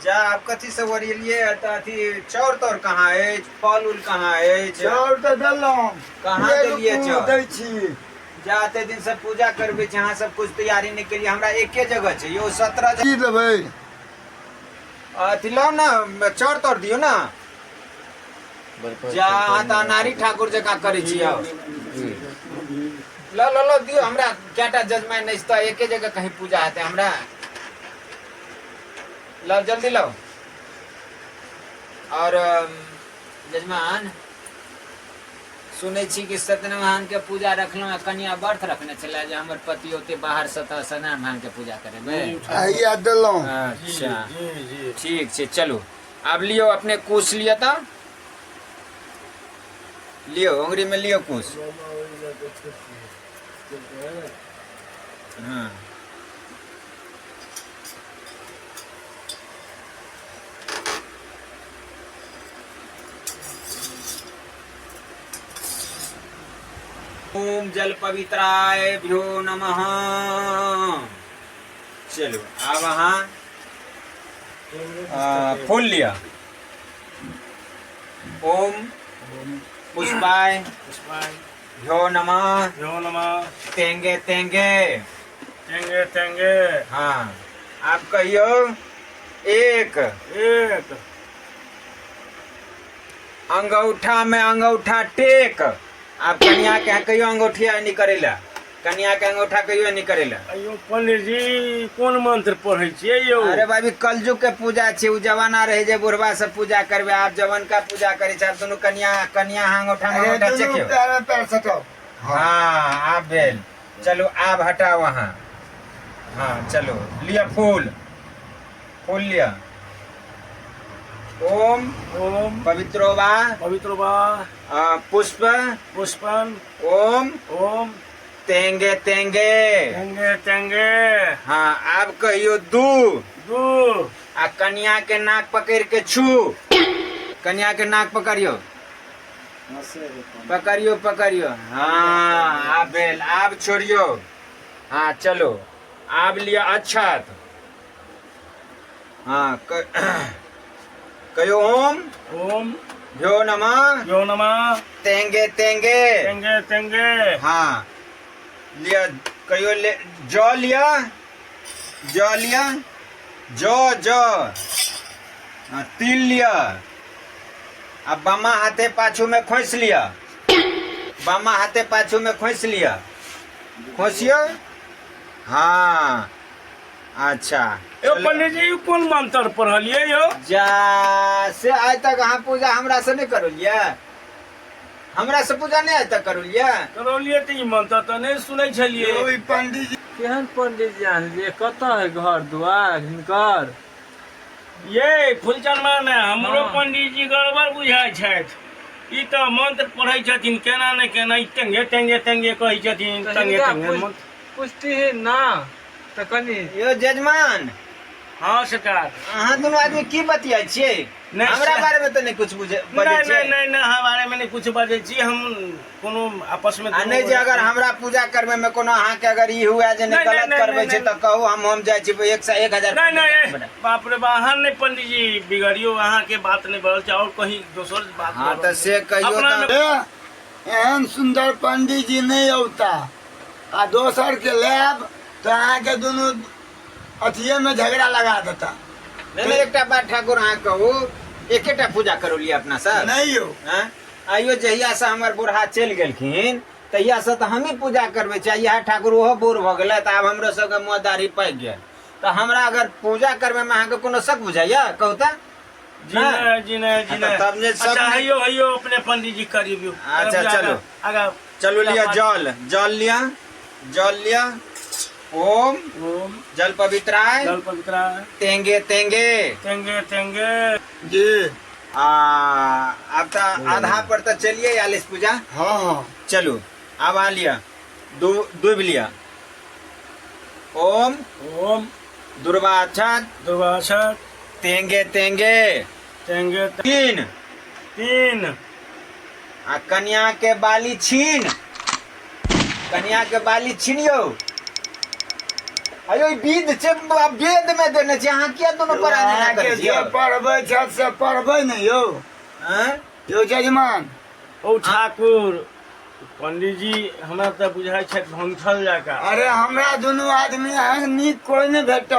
जा आब कथी सब ओरियलियै तऽ अथी चाउर ताउर कहाँ अछि फल उल कहाँ अछि चाउर तऽ देलहुँ कहाँ ये देलियै रुकू, चाउर? दै छी जा एते दिन से पूजा करबै छी अहाँ सब कुछ तैयारी नहि केलियै हमरा एके जगह छै यौ 17 की देबै अथी लाउ ने चाउर ताउर दियौ ने जा अहाँ तऽ अनारी ठाकुर जकाँ करै छी आउ ल ल ल दियौ हमरा कएटा जजमाइन अछि तऽ एके जगह कहीं पूजा हेतै हमरा लाउ जल्दी लाउ और जजमान सुनै छी कि सत्यनारायण के पूजा रखलहुँ आ कनिया व्रत रखने छलै जे हमर पति औते बाहर से तऽ सत्यनारायण के पूजा करेबै हैया देलहुँ अच्छा जी जी ठीक छै चलू आब लियौ अपने कुश लिअ तऽ लियौ उंगरी में लियौ कुश हाँ ओम जल पवित्राय भ्यो नमः चलू आब अहाँ फूल लिअ ओम पुष्पाय पुष्पाय भ्यो नमः भ्यो नमः तेंगे तेंगे तेंगे तेंगे हाँ आप कहियो एक एक अंगूठा में अंगूठा टेक आप कन्या के कहियो अंगूठिया नहीं करेला कन्या के अंगूठा कहियो नहीं करेला अयो पंडित जी कोन मंत्र पढ़ै छियै यौ अरे भाभी कलयुग के पूजा छै उ जमाना रहे जे बुढ़वा सब पूजा करबे आब जवन का पूजा करे छै आब दुनू कन्या कन्या अहाँ अंगूठा में अरे अंगूठा दुनू चेकियो पैर में पैर सटाउ हाँ आब भेल चलू आब हटाओ अहाँ हाँ चलू लिअ फूल फूल लिअ ओम ओम पवित्रो वा पवित्रो वा पुष्प पुष्पम ओम ओम तेंगे तेंगे तेंगे तेंगे हाँ आब कहियो दू दू आ कनिया के नाक पकड़ के छू कनिया के नाक पकड़ियो पकड़ियो पकड़ियो हाँ आब भेल आब छोड़ियो हाँ चलो आब लिअ अक्षत हाँ कहियो ओम ओम भ्यो नमः भ्यो नमः तेंगे तेंगे तेंगे तेंगे हाँ लिअ कहियो ले जौ लिअ जौ लिअ जौ जौ हाँ, तिल लिअ आ बामा हाथे पाछू में खोसि लिअ बामा हाथे पाछू में खोसि लिअ खोसियो हाँ अच्छा यौ पंडित जी ई कोन मंत्र पढ़लियै यौ जा से आइ तक अहाँ पूजा हमरा से नहि करलियै हमरा से पूजा नहि आइ तक करलियै करौलियै तऽ ई मंत्र तऽ नहि सुनै छलियै यौ ई पंडित जी केहन पंडित जी आनलियै कतऽ है घर दुआर हिनकर ये फुलचनमा ने हमरो हँ। पंडित जी गड़बड़ बुझाइ छथि ई तऽ मंत्र पढ़ै छथिन केना ने केना ई टेंगे टेंगे टेंगे कहै छथिन तऽ टेंगे हिनका टेंगे मंत्र पुछतिही ना तऽ कनि यौ जजमान हँ सरकार अहाँ दुनू आदमी की बतियाइ छियै नहि, हमरा सर। बारे में तऽ नहि कुछ बुझे बजै नहि छियै नहि नहि नहि अहाँ बारेमे नहि किछु बजै छी हम कोनो आपसमे आ नहि जे अगर हमरा पूजा करबै में कोनो अहाँके अगर ई हुए जे नहि नहि, गलत नहि, करबै नहि, छै नहि। तऽ कहू हम हम जाइ छी एक सए एक हजार नहि नहि बाप रे बा अहाँ नहि पंडित जी बिगड़ियौ अहाँके बात नहि बढ़ल छै आओर कहीं दोसर बात हँ बढ़ल तऽ छै। से कहियौ अपना तऽ ए, एहन सुन्दर पंडित जी नहि औता आ दोसर के लेब तऽ अहाँके दुनू अथिये में झगड़ा लगा देता नहि नहि एकटा बात ठाकुर अहाँ कहू एकेटा पूजा करौलियै अपना सब नहीं यौ आँय? आइयो जहिया से हमर बूढ़ा चलि गेलखिन तहिया से तऽ हमही पूजा करबै छियै इएह ठाकुर ओहो बूढ़ भऽ गेलै तऽ आब हमरो सबके मुँह दाढ़ी पाकि गेल तऽ हमरा अगर पूजा करबैमे अहाँके कोनो शक बुझाइया कहू तऽ जी नहीं जी नहीं जी हाँ, तो नहीं तब ने सब अच्छा ने- हइयो हइयो अपने पंडित जी करियो अच्छा, चलो। आगा चलू लिअ जल जल लिअ जल लिअ ओम ओम जल पवित्राय जल पवित्रा तेंगे तेंगे तेंगे तेंगे जी आ आब तऽ आधा पर तऽ चलिए आयल अछि पूजा हाँ हाँ चलू आब आ लिअ दू डूबि लिअ ओम ओम दुर्वाक्षत दुर्वाक्षत तेंगे तेंगे तेंगे तीन तीन आ कन्या के बाली छीन कन्या के बाली छीनियो अयो ई विध छै, वेद में देने छै, अहाँ किया दुनू प्राणी एना अहाँके करै जे छियै? पढ़बै छथि से पढ़बै ने यौ। आँय? यौ जजमान। ओ ठाकुर, पंडीजी हमरा तऽ बुझाइ छथि भंगठल जकाँ। अरे हमरा दुनू आदमी एहन नीक कोइ नहि भेटत।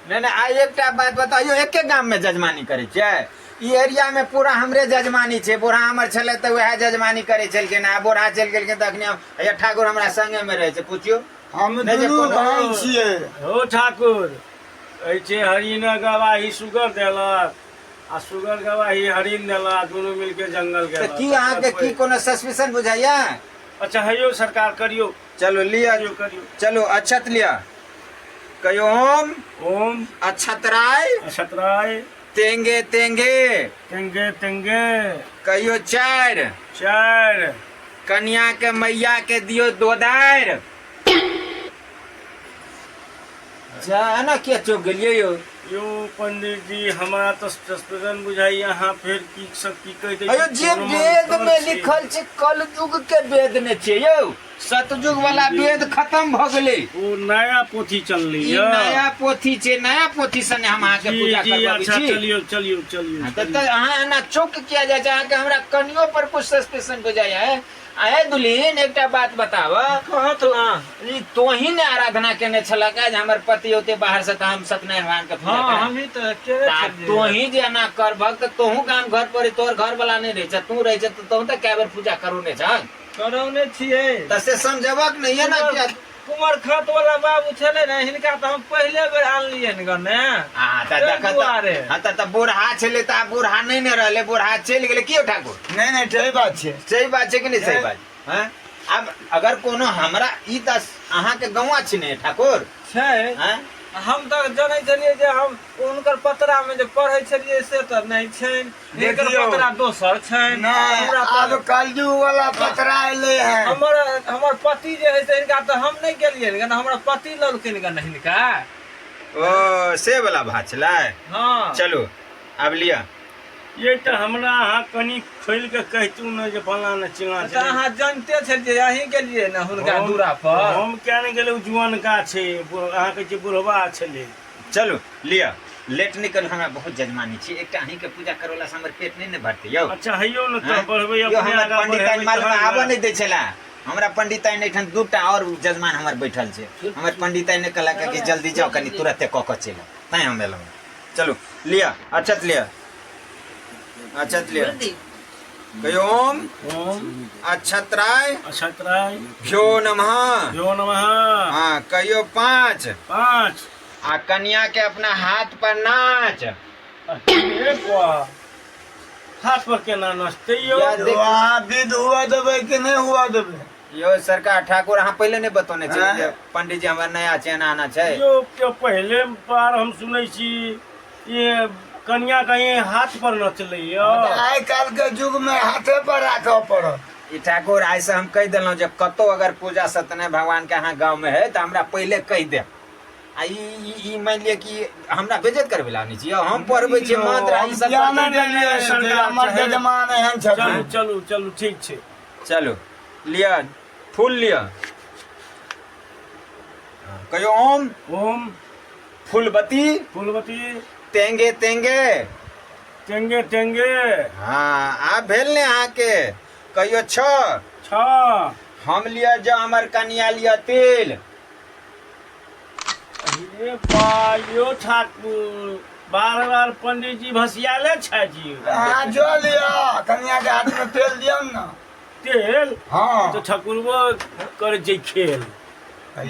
नहि नहि, आइ एकटा बात बताइयो, एके गाम में जजमानी करै छियै? ई एरिया में पूरा हमरे जजमानी छै। बूढ़ा हमर छलै तऽ वएह जजमानी करै छलखिन, आ बूढ़ा चलि गेलखिन तऽ अखनी हैया ठाकुर हमरा संगे में रहै छै, पुछियौ। हम नहि जे दुनू कोनो- भाय छियै। हो ठाकुर, कहै छै हरिण गवाही सुगर देलक आ सुगर गवाही हरिण देलक, दुनू मिलके जंगल तऽ गेलक। की अहाँके की कोनो सस्पिशन बुझाइया? अच्छा हेयौ सरकार, करियौ। चलू लिअ। करियौ, करियौ। चलू अक्षत लिअ, कहियौ ओम। ओम। अक्षतराय। अक्षतराय। तेंगे तेंगे। तेंगे तेंगे। कहियो चारि। चारि। कनिया के मैया के दियो दोदारि। जा एना किया चौक गेलियै यौ? यौ पंडित जी, हमरा तऽ सस्पेंशन बुझाइया, अहाँ फेर की सब की कहि दै अयो छी, जे कोनो वेद मंत्र में छै। लिखल छै, कलयुग के वेद ने छै यौ, सतयुग वाला वेद खत्म भऽ गेलै। ओ नया पोथी चललै ई यऽ। नया पोथी छै, नया पोथी से ने हम अहाँके जी पूजा जी करबाबै अच्छा छी। चलियौ चलियौ चलियौ। हाँ, तऽ अहाँ एना चौक किया जाइ छै? अहाँके हमरा कनियो पर कुछ सस्पेशन बुझाइ है। आए दुल्हीन, एकटा बात बताब। कहत ना। ई तोही ने आराधना केने छलक जे हमर पति औते बाहर से तऽ हम सत्यनारायण भगवान के पूजा हाँ करब। हमही तऽ केने तऽ आब छलियै। तोही जे एना करबह तऽ तोहू गाम घर पर तोहर घर वाला नहि रहै छ, तू रहै छ तऽ तोहू तऽ कए बेर पूजा करौने छह। करौने छियै। तऽ से समझबक नहि एना किया? कुमर खत वाला बाबू छलै ने, हिनका तऽ हम पहिले बेर आनलियनि गने। आ तऽ ताहि देखऽ तऽ दुआरे। हँ तऽ बूढ़ा छलै तऽ आब बूढ़ा नहि ने रहलै, बूढ़ा चलि गेलै। की यौ ठाकुर? नहि नहि, सही बात छै। सही बात छै कि नहि? सही बात हँ। आब अगर कोनो हमरा ई तऽ अहाँके गौआ छी ने ठाकुर? छै। हँ हम तऽ जनै छलियै जे हम हुनकर पतरा मे जे पढ़ै छलियै से तऽ नहि छनि, हिनकर देखियौ। पतरा दोसर छनि। नहि हमरा आब तऽ कलयुग वाला पतरा एलै है। हमर हमर पति जे है से हिनका तऽ हम नहि गेलियै गन, हमर पति ललकनि गन हिनका। ओ से वाला भात छलै। हँ। चलू आब लिअ। ये तऽ हमरा अहाँ कनि खोलि कऽ कहितहुँ ने जे फलाना ने चिल्लाँ तऽ छलै। अहाँ जानिते छलियै, अहीं गेलियै ने हुनका दूरा पर। हम किया नहि गेलै, ओ जुअनका छै, अहाँ कहै छियै बुढ़वा छलै। चलू लिअ, लेट नहि करू, हमरा बहुत जजमानी छी। एकटा अहींके पूजा करवला से हमर पेट नहि ने भरतै यौ। अच्छा हैयौ ने तऽ आँय? बढ़बै यौ अपने हमर आगाँ पंडिताइन बढ़ेबै मालूम तहन आबऽ ने। नहि दै छला। हमरा पंडिताइन एहिठाम दूटा आओर जजमान हमर बैठल छै। हमर पंडिताइन ने कहलक कि जल्दी जाउ कनि तुरते कऽ कऽ चलि आउ, तैं हम एलहुँ। चलू लिअ अक्षत लिअ, अक्षत लिअ, कहियौ ओम। ओम। अक्षत्राय। अक्षत्राय। भ्यो नमः। भ्यो नमः। हाँ कहियौ पाँच। पाँच। आ कनिया के अपना हाथ पर नाच। अरे वाह, हाथ पर केना नचतै यौ? या देख- अहाँ विध हुआ देबै कि नहि हुआ देबै? यौ सरकार ठाकुर, अहाँ पहिले नहि बतौने छलियै आँय? जे पंडीजी हमर नया छै, एना एना छै। यौ के पहिले बार हम सुनै छी ये कनिया कहीं हाथ पर नचलै यौ। आइ काल्हि के युग में हाथे पर राखऽ पड़त। ई ठाकुर, आइ से हम कहि देलहुँ जे कतौ अगर पूजा सत्यनारायण भगवान के अहाँ गाँव में है तऽ हमरा पहिले कहि देब। आ ई ई ई मानि लिअ कि हमरा बेज्जत करबै लए आनै छी यौ? हम पढ़बै छियै मंत्र आ ई हम सब किया नहि करतै। देलियै जे हमर जजमान एहन चलू छथिन। चलू चलू, ठीक छै। चलू लिअ फूल लिअ, कहियौ ओम। ओम। फूलबती। फूलबती। तेंगे तेंगे। टेंगे टेंगे। हाँ आब भेल ने अहाँके, कहियौ छः। छः। हम लिअ जो हमर कनिया लिअ तेल। अरे बा यो ठाकुर, बार बार पंडित जी भसियाले छथि यौ। अहाँ जो लिअ, कनिया के हाथ में तेल दियौ ने। तेल? हाँ। तऽ ठाकुरबो करै छै खेल।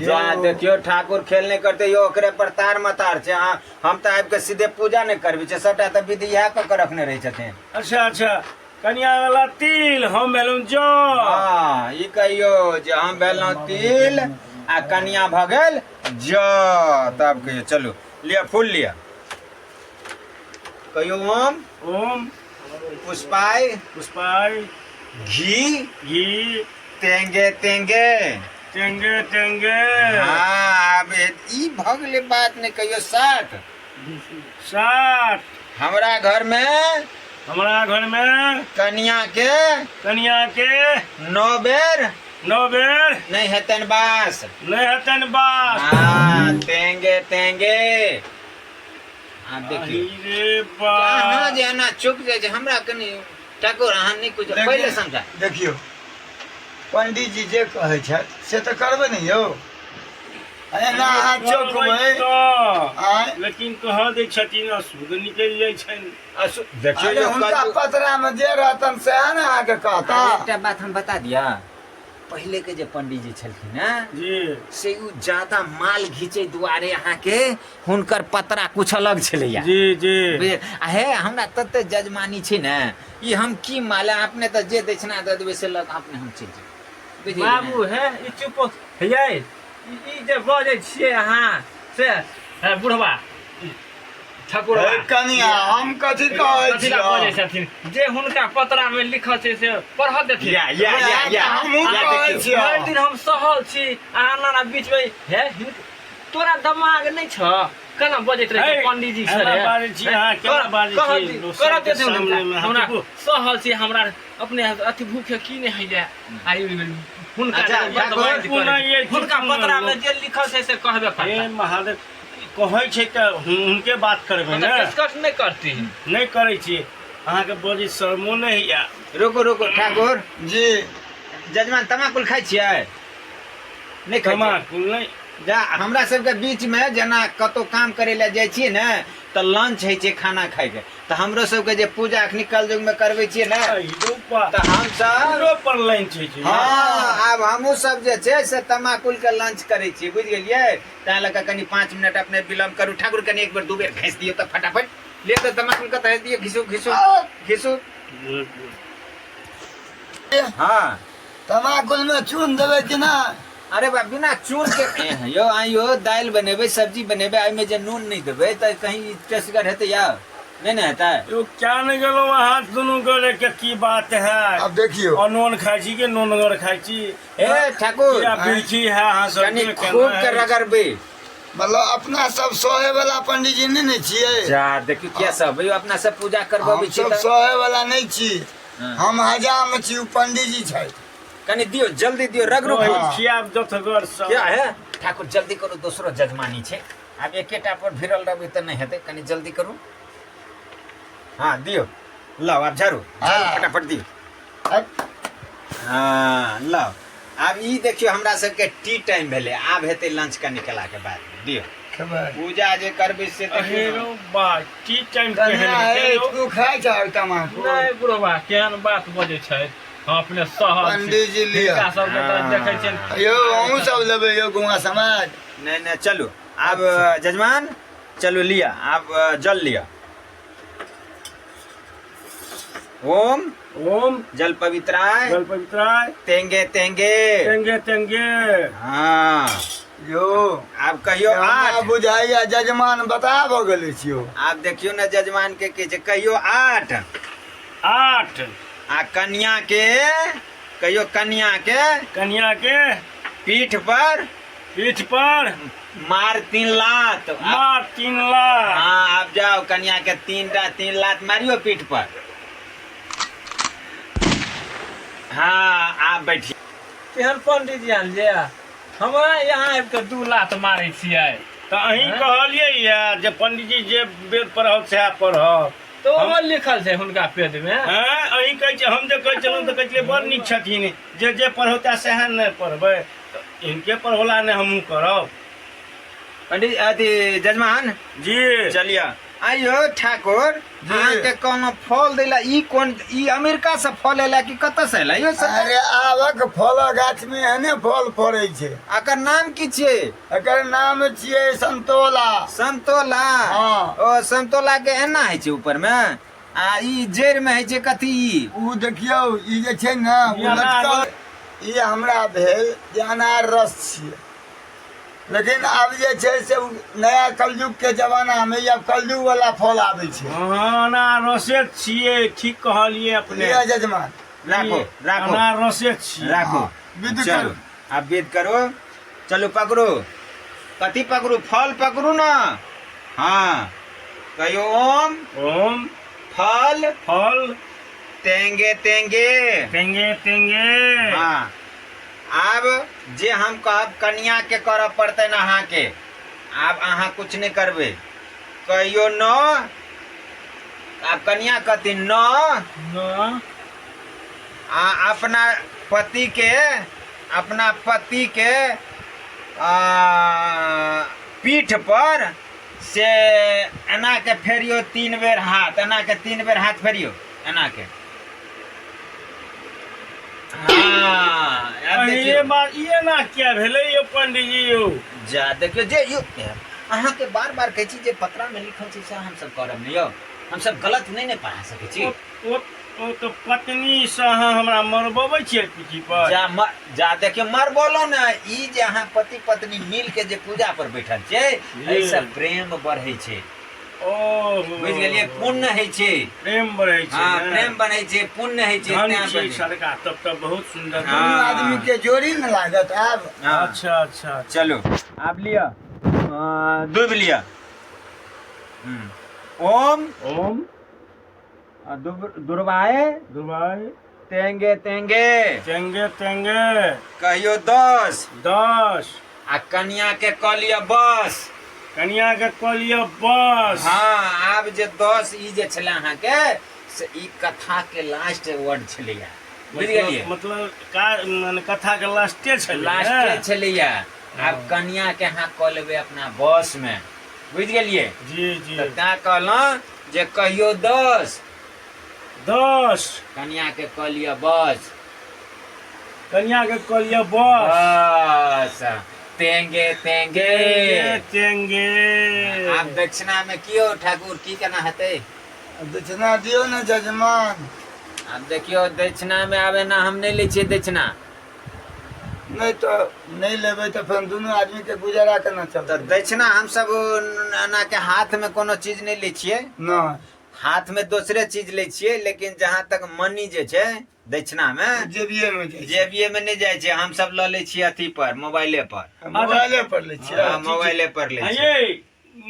जा देखियौ ठाकुर खेल नहि करते यौ, ओकरे पर तार मतार छै। अहाँ हम तऽ आबि कऽ सीधे पूजा नहि करबै छै, सबटा तऽ विधि इएह कऽ कऽ रखने रहै छथिन। अच्छा अच्छा, कनिया वाला तिल, हम भेलहुँ जौ। हाँ ई कहियौ जे हम भेलहुँ तिल आ कनिया भऽ गेल जौ, तब कहियौ। चलू लिअ फूल लिअ, कहियौ ओम। ओम। पुष्पाय। पुष्पाय। घी। घी। तेंगे तेंगे। टेंगे टेंगे। हाँ आब ई भऽ गेलै बात नहि, कहियौ सात। सात। हमरा घर में, हमरा घर में कनिया के, कनिया के 9 बेर, 9 बेर नहि हेतनि बास। नहि हेतनि बास। हँ, तेंगे तेंगे। आब देखियौ अरे बा अहाँ जे एना चुप जाइ छै, हमरा कनि ठाकुर अहाँ नहि कुछ पहिले समझा। देखियौ पंडित जी जे कहै छथि से तऽ करबै ने यौ। एना अहाँ चौकबै आँय? लेकिन कह दै छथिन अशुद्ध निकलि जाइ छनि। देखियौ अरे यौ, हुनका पतरा में जे रहतन सएह ने अहाँके कहता। एकटा बात हम बता दिया, पहिले के जे पंडीजी छलखिन ने जी, से उ ज्यादा माल घीचे दुआरे अहाँके हुनकर पतरा कुछ अलग छलैया। जी जी। आ हे हमरा तते जजमानी छै ने, ई हम की माल अपने तऽ जे दक्षिणा दऽ देबै से लऽ कऽ अपने हम चलि जेबै। बुझलियै ने? बाबू हे ई चुप हेयै, ई जे बजै छियै अहाँ से हे बुढ़वा ठाकुर हे कनिया, हम कथी कहै कथी ला बजै छियै? छथिन? जे हुनका पतरा में लिखल छै से पढ़ऽ देथिन। या या या या हमहूँ या कहै देखियौ। छियै। भरि दिन हम सहल छी आ एना बीच में हे तोरा दिमाग नहि छ, केना बजैत रहै छै हे, पंडीजी एना सर? बाजै छी अहाँ, केना बाजै छी? दोसरके करऽ देथिन सामनेमे हुनका। अहाँ हमरा चुपू। सहल छी, हमरा अपने अथी भूखे की नहि होइए आ ई हुनका अच्छा, बदमाशी ठाकुर, करै। पुनः ये हुनका चुपू पतरा लोक। में जे लिखल छै से कहबे हे करता। महादेव, कहै छै तऽ हुनके बात करबै ने, डिस्कस नहि करती। नहि करै छियै। अहाँके बजै शर्मो नहि होइए। रुकू रुकू ठाकुर जी। जजमान तमाकुल खाइ छियै? नहि खाइ छियै? तमाकुल नहि। जा हमरा सबके बीच में जेना कतौ काम करे लए जाइ छियै ने तऽ लंच होइ छै खाना खाइके, तऽ हमरो सबके जे पूजा अखनी कलयुग में करबै छियै ने तऽ हमसब हमरो पर लंच होइ छै। हँ, आब हमहूँ सब जे छै से तमाकुल के लंच करै छियै, बुझि गेलियै? तैं लऽ कऽ कनि 5 मिनट अपने विलम्ब करू। ठाकुर कनि एक बेर दू बेर घसि दियौ तऽ फटाफट ले तऽ तमाकुल कतऽ दियौ, घिसू घिसू घिसू। हँ, तमाकुल में चून देबै कि ना? अरे बा बिना चून के यौ आइयो दालि बनेबै सब्जी बनेबै एहिमे जे नून नहि देबै तऽ कहीं टेस्टगर हेतै या नहि ने हेतै? यौ क्या नहि गेलहुँ अहाँ दुनू गोरे के की बात है? आब देखियौ अनोन खाइ छी कि नोनगर खाइ छी? ए ठाकुर, किया बिरछी है अहाँ सब? कनि खूब के रगड़बै। मतलब अपना सब सहे वाला पंडीजी नहि ने छियै। जा देखियौ किया सब यौ अपना सब पूजा करबबै हम छी सब तऽ सहे वाला नहि छी। हाँ। हम हजाम छी, उ पंडीजी छथि। कनि दियौ जल्दी दियौ रगड़ू। खियाब जथगर सब क्या है ठाकुर, जल्दी करू, दोसरो जजमानी छै, आब एकेटा पर भिड़ल रहबै तऽ नहि हेतै, कनि जल्दी करू। हँ दियौ, लाउ आब झाड़ू झाड़ू हाँ। फटाफट दियौ। हँ लाउ, आब ई देखियौ हमरा सबके टी टाइम भेलै, आब हेतै लंच कनि केलाके बाद। दियौ खेबै पूजा जे करबै से देखियौ अहेरो बा टी टाइम कनिया केहन हे, हेतै यौ? तू खाइ छह तमाकुल? नहि बुढ़वा केहन बात बजै छै, हम अपने सहल छी। पंडीजी लिअ। हिनका सबके तऽ देखै छियनि। यौ अहूँ सब लेबै यौ गुआ समाज? नहि नहि चलू आब जजमान चलू लिअ आब जल लिअ। ओम ओम जल पवित्राय जल पवित्राय तेंगे तेंगे तेंगे तेंगे। हाँ यौ आब कहियो हमरा 8। बुझाइया जजमान बता भऽ गेलै छियौ। आब देखियौ ने जजमान के की छै, कहियो 8। 8। आ कन्या के कहियो, कन्या के कन्या के पीठ पर पीठ पर मार 3 लात। मार 3 लात। हाँ आब जाओ कन्या के 3 टा 3 लात मारियो पीठ पर। हाँ आप बैठिए। केहन पंडीजी आनलियै हमरा यहाँ आबि कऽ 2 लात मारै छियै? तऽ अहीं कहलियै या जे पंडीजी जे वेद पढ़ब सएह पढ़ब, तऽ ओहो लिखल छै हुनका पेट में। हँ अहीं कहै छियै, हम जे कहै छलहुँ तऽ कहै छलियै बड़ नीक छथिन, जे जे पढ़ौता सएह ने पढ़बै, तऽ हिनके पढ़ौला ने हमहूँ करब। पंडित अथी जजमान जी चलिए। आइयो ठाकुर अहाँके कोनो फल दैला, ई कोन ई अमेरिका से फल एला कि कतऽ से एला यो सब? अरे आबक फल गाछ में एहने फल फड़ै छै। एकर नाम की छियै? एकर नाम छियै संतोला। संतोला? हाँ। ओ संतोला के एना होइ छै ऊपर में, आ ई जड़ि में होइ छै कथी ई? उ देखियौ ई जे छै ने उ लटकल, ई हमरा भेल जे अनार रस छियै, लेकिन आब जे छै से नया कलयुग के जमाना में आब कलयुग वाला फल आबै छै। हाँ अनारसे छियै, ठीक कहलियै अपने। लिअ जजमान। राखो राखो, अनारसे छियै। राखो। विध चलू करू। आब विध करू, चलू पकड़ू, कथी पकड़ू? फल पकड़ू ना। हाँ कहियो ओम ओम फल फल तेंगे तेंगे तेंगे तेंगे। हाँ आब जे हम कहब कनिया के करऽ पड़तै ने अहाँके। आब अहाँ कुछ नहि करबै। कहियो न, आब कनिया कहथिन न, न, आ अपना पति के, अपना पति के पीठ पर से एना के फेरियो 3 बेर हाथ, एना के 3 बेर हाथ फेरियो एना के। हाँ, आब पहिले देखियौ। बार ई एना किया भेलै यौ पंडीजी यौ? जा देखियौ जे यौ, अहाँके बार बार कहै छी जे पत्रा में लिखल छै से हमसब करब नहि यौ, हमसब गलत नहि ने पढ़ा सकै छी। ओ ओ ओ तऽ पत्नी से अहाँ हमरा मरबबै छियै पीठी पर। जा जा देखियौ मरबोलो ने, ई जे अहाँ पति पत्नी मिल के जे पूजा पर बैठल छियै, एहिसँ प्रेम बढ़ै छै। ओहो। बुझि गेलियै? पुण्य होइ छै। प्रेम बढ़ै छै। हँ, ने? प्रेम बढ़ै छै, पुण्य होइ छै। धन तें छी बढ़ै छै। सरकार, तब तऽ बहुत सुन्दर। हँ। दुनू आदमी के जोड़ी ने लागत आब। हँ। अच्छा अच्छा अच्छा। चलू आब लिअ, डूबि लिअ। ओम ओम दुर्वाए दुर्वाए तेंगे तेंगे तेंगे तेंगे कहियो 10 10 आ कनिया के कऽ लिअ बस। कनिया के कऽ लिअ बस। हाँ, आब जे 10 ई जे छलै अहाँके से ई कथा के लास्ट वर्ड छलैया, बुझि गेलियै? मतलब का माने कथा के लास्टे छलै। लास्टे छलैया। आब कनिया के अहाँ कऽ लेबै अपना बस में, बुझि गेलियै? जी जी। तऽ तैं कहलहुँ जे कहियो 10 10 कनिया के कऽ लिअ बस। कनिया के कऽ लिअ बस। बस तेंगे तेंगे तेंगे। आब दक्षिणा में की हो ठाकुर, की केना हेतै? दक्षिणा दियौ ने जजमान। आब देखियौ दक्षिणा में आब एना हम नहि लै छियै दक्षिणा। नहि तऽ नहि लेबै तऽ फेर दुनू आदमी के गुजारा केना चलतै? तऽ दक्षिणा हमसब एना के हाथ में कोनो चीज नहि लै छियै। नहि, हाथ में दोसरे चीज लै छियै, लेकिन जहाँ तक मनी जे छै दक्षिणा में जेबिये में जाइ छै। जेबिये में नहि जाइ छै, हमसब लऽ लै छियै अथी पर, मोबाइले पर। मोबाइले पर लै छियै। हाँ, मोबाइले पर लै छियै। ये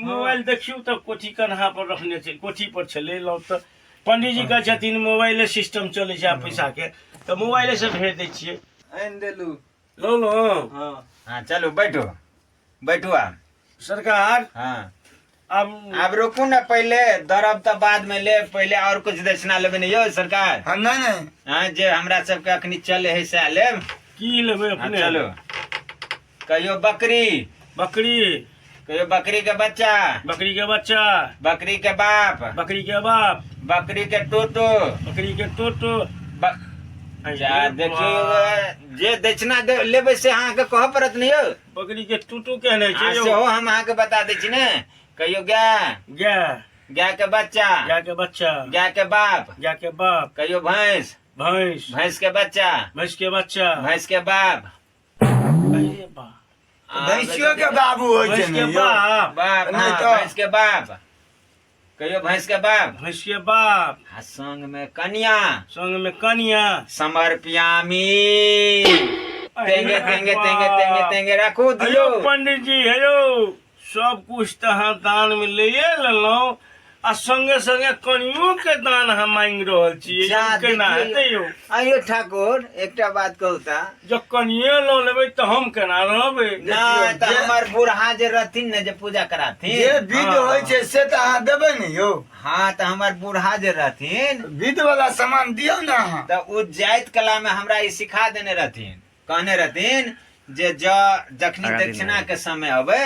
मोबाइल देखियौ तऽ कोठी कन्हा पर रखने छै, कोठी पर छलै लौ तऽ पंडीजी कहै छथिन मोबाइले सिस्टम चलै छै आब पैसा के, तऽ मोबाइले से भेज दै छियै। आनि देलू। लौ लौ। हाँ। हाँ चलू बैठू बैठू आब। सरकार। हाँ। आब आब रुकू ने, पहिले दरब तऽ बाद में लेब, पहिले और कुछ दक्षिणा लेबै ने यौ सरकार? हाँ, नहि नहि। हाँ, जे हमरा सबके अखनी चले है सएह लेब। की लेबै हाँ, अपने? चलू कहियो बकरी। बकरी। कहियो बकरी के बच्चा। बकरी के बच्चा। बकरी के बाप। बकरी के बाप। बकरी के टोटो। बकरी के टोटो। जा देखियौ जे दक्षिणा लेबै से अहाँके कहऽ पड़त ने यौ। बकरी के टूटू केहने आ छै यौ? सेहो हम अहाँके बता दै छी ने। कहियो गाय। गाय। गाय के बच्चा। गाय के बच्चा। गाय के बाप। गाय के बाप। कहियो भैंस। भैंस। भैंस के बच्चा। भैंस के बच्चा। भैंस के बाप। अरे बाप। आ, भैंसियो के बाबू होइ छै भैंस ने के यौ? बाप। बाप, नहि हाँ, तऽ। भैंस के बाप। कहियो भैंस के बाप। भैंस के बाप। आ संग में कनिया। संग में कनिया। समर्पयामी। तेंगे तेंगे तेंगे तेंगे तेंगे राखू दियौ। हेलो पंडित जी, हेलो, सब कुछ तऽ अहाँ दान में लैए लेलहुँ आ संगे संगे कनियो के दान हम मांगि रहल छियै। जा केना देखियौ। हेतै यौ? आइयो ठाकुर एकटा बात कहू तऽ, जब कनिये लऽ लेबै तऽ हम केना रहबै? नहि तऽ हमर बूढ़ा जे रहथिन ने जे पूजा कराथिन, जे विध हाँ। होइ छै से तऽ अहाँ देबै ने यौ। हाँ, तऽ हमर बूढ़ा जे रहथिन, विध वाला सामान दियौ ने अहाँ। तऽ ओ जाइत कला में हमरा ई सिखा देने रहथिन, कहने रहथिन जे जखनी दक्षिणा के समय अबै,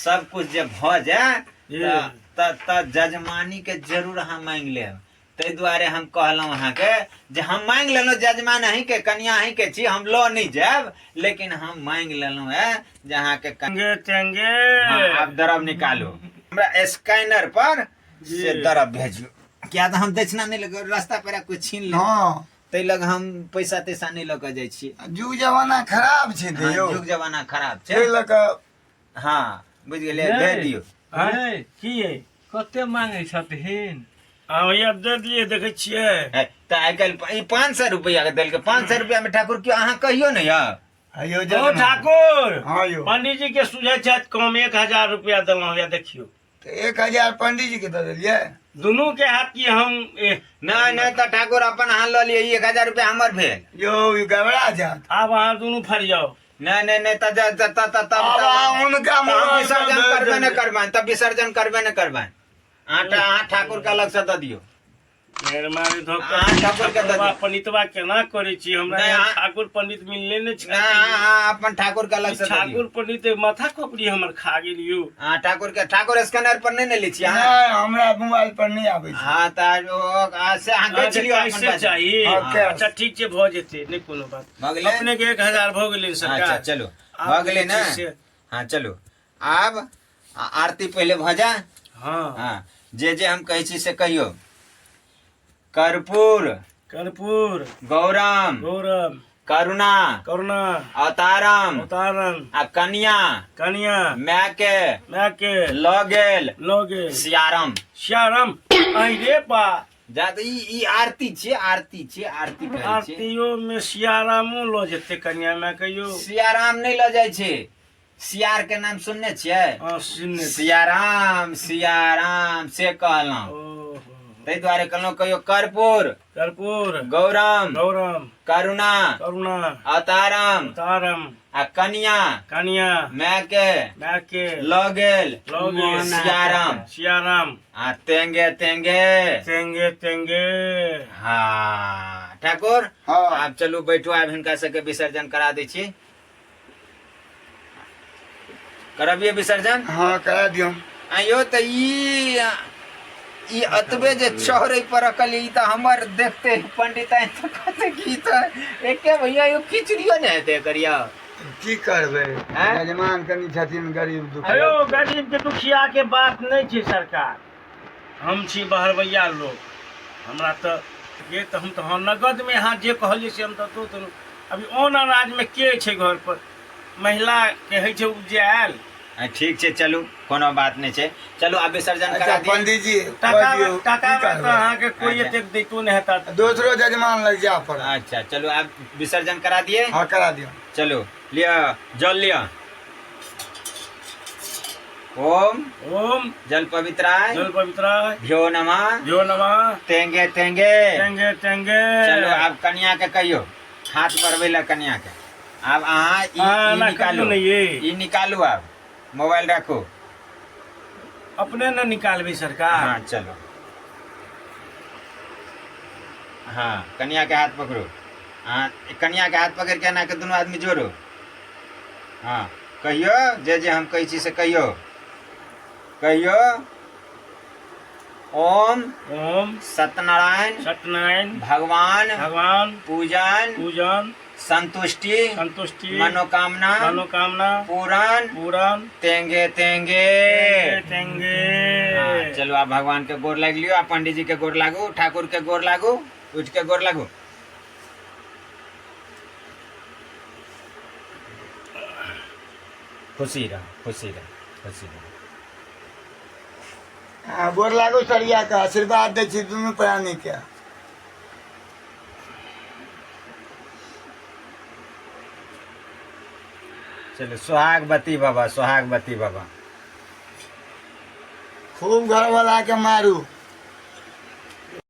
सब कुछ जे भऽ जाय तऽ जजमानी के जरूर अहाँ मांगि लेब। ताहि दुआरे हम कहलहुँ अहाँके जे हम मांगि लेलहुँ जजमान अहींके, कनिया अहींके छी, हम लऽ नहि जायब, लेकिन हम मांगि लेलहुँ हेँ जे अहाँके तेंगे तेंगे। हाँ, आब दरब निकालू, हमरा स्कैनर पर से दरब भेजू, किया तऽ हम दक्षिणा नहि लग रास्ता पर कोइ छीन ले। हाँ। ताहि लग हम पैसा तैसा नहि लऽ कऽ जाइ छियै। युग जमाना खराब छै हाँ, यौ। युग जमाना खराब छै। ताहि लऽ कऽ। हाँ, बुझि गेलियै, भेज दियौ। आँय, की यै? कते मांगै छथिन? हाँ भैया दे दिए, देखै छियै। है, तऽ आइ काल्हि ई 500 रुपैआ के देलकै। 500 रुपैआ में ठाकुर क्यों अहाँ कहियौ ने यौ। यौ ओ जजमान। ठाकुर। हाँ यौ। पंडीजी के सुझै छथि कम, 1000 रुपया देलहुँ, या देखियौ। तऽ 1000 पंडीजी के दऽ देलियै? दुनू के हाथ की हम नहि नहि तऽ ठाकुर अपन अहाँ लऽ लिअ, ई 1000 रुपया हमर भेल। यौ ई गड़बड़ा जात। आब अहाँ दुनू फरियाउ। नहि नहि नहि तऽ तऽ तब आब अहाँ हुनका तऽ हम मोबाइल पर विसर्जन भेज करबे नहि देलियै। करबनि, तब विसर्जन करबे नहि करबनि। अहाँ ठाकुर के अलग से दऽ दियौ। मेहरबानी धोखा। अहाँ ठाकुर के दऽ दियौ। पंडितवा केना करै छी हमरा? नहि, यहाँ अहाँ- ठाकुर पंडित मिलले नहि नहि, अहाँ अपन ठाकुर के अलग से दऽ दियौ। ठाकुर पंडित माथा खोपड़ी हमर खा गेल यौ। अहाँ ठाकुर के, ठाकुर स्कैनर पर नहि ने लै छियै अहाँ? नहि, हमरा मोबाइल पर नहि आबै छै। हँ तऽ से अहाँ गछि लियौ अपन कैसे पैसा। चाही? हाँ, कैश। अच्छा ठीक छै, भऽ जेतै, नहि कोनो बात। भऽ गेलै? अपने के 1000 भऽ गेलै सरकार। अच्छा चलू, आब भऽ गेलै जे ने? छै से- हँ चलू, आब आरती पहिले भऽ जा। हँ हँ, जे जे हम कहै छी से कहियौ। कर्पूर कर्पूर गौरम गौरम करुणा करुणा अवतारम अवतारम आ कन्या कन्या माय के माय के लऽ गेल लऽ गेल सियाराम। श्याराम अरे बा। जा तऽ ई आरती छियै, आरती छियै, आरती कहै छियै। आरतियो में सियारामो लऽ जेतै कन्या माय के यौ? सियाराम नहि लऽ जाइ छै। सियार के नाम सुनने छियै? हँ, सुनने छी। सियाराम सियाराम से कहलहुँ। ओहो। ताहि दुआरे कहलहुँ, कहियो कर्पूर कर्पूर गौरम गौरम करुणा करुणा अवतारम अवतारम आ कन्या कन्या माय के माय के लऽ गेल लऽ गेल सियाराम। सियाराम। आ तेंगे तेंगे तेंगे तेंगे। हाँ ठाकुर। हँ। आब चलू बैठू, आब हिनका सबके विसर्जन करा दै छी। करबियै विसर्जन? हँ, करा दियौ। आइयो तऽ ई एतबे जे चौरे पर रखल, ई तऽ हमर देखते पंडित आइ तऽ कहते कि तऽ एके भैया यो खिचड़ियो नहि हेतै एकर यौ। की करबै? आँय? यजमान कनि छथिन गरीब दुखिया। अयो गरीब के दुखिया के बात नहि छै सरकार, हम छी बहरबैया लोक, हमरा तऽ ये तऽ हम तऽ हँ नगद में अहाँ जे कहलियै से हम तऽ दऽ देलहुँ। अभी ऑन अनाज में के छै घर पर महिला के होइ छै ओ जे आयल। ठीक छै, चलू कोनो बात नहि छै, चलू आब विसर्जन अच्छा करा दिअ। पंडित जी कऽ टाका दियौ, टाका की में तऽ करबै? अहाँके कोई अच्छा। एतेक दैतो नहि हेता। दोसरो जजमान लग जाय पड़त। अच्छा चलू, आब विसर्जन करा दिए। हँ, करा दियौ। चलू लिअ जल लिअ। ओम ओम जल पवित्राय जल पवित्राय भ्यो नमः भ्यो नमः तेंगे तेंगे तेंगे तेंगे। चलू आब कन्या के कहियो हाथ बढ़बै लए कन्या के। आब अहाँ ई हाँ, ई ना निकालू कहियो ने ये। ई निकालू, आब मोबाइल राखू। अपने ने निकालबै सरकार। हाँ चलो, हाँ कन्या के हाथ पकड़ू। हाँ कन्या के हाथ पकड़ के एना के दुनू आदमी जोड़ू। हाँ कहियो जे जे हम कहै छी से कहियो, कहियो। ओम ओम सत्यनारायण सत्यनारायण भगवान भगवान पूजन पूजन संतुष्टि संतुष्टि मनोकामना मनोकामना पूरन पूरन तेंगे तेंगे तेंगे। हाँ, चलो आप भगवान के गोर लाग लियो, आप पंडित जी के गोर लागू, ठाकुर के गोर लागू, उठ के गोर लागू। खुशी रह, खुशी रह, खुशी रह। हँ, गोर लागू सरिया के आशीर्वाद दै छी दुनू प्राणी के। चलो सोहागवती बाबा, सोहागवती बाबा। खूब घरवाला के मारू।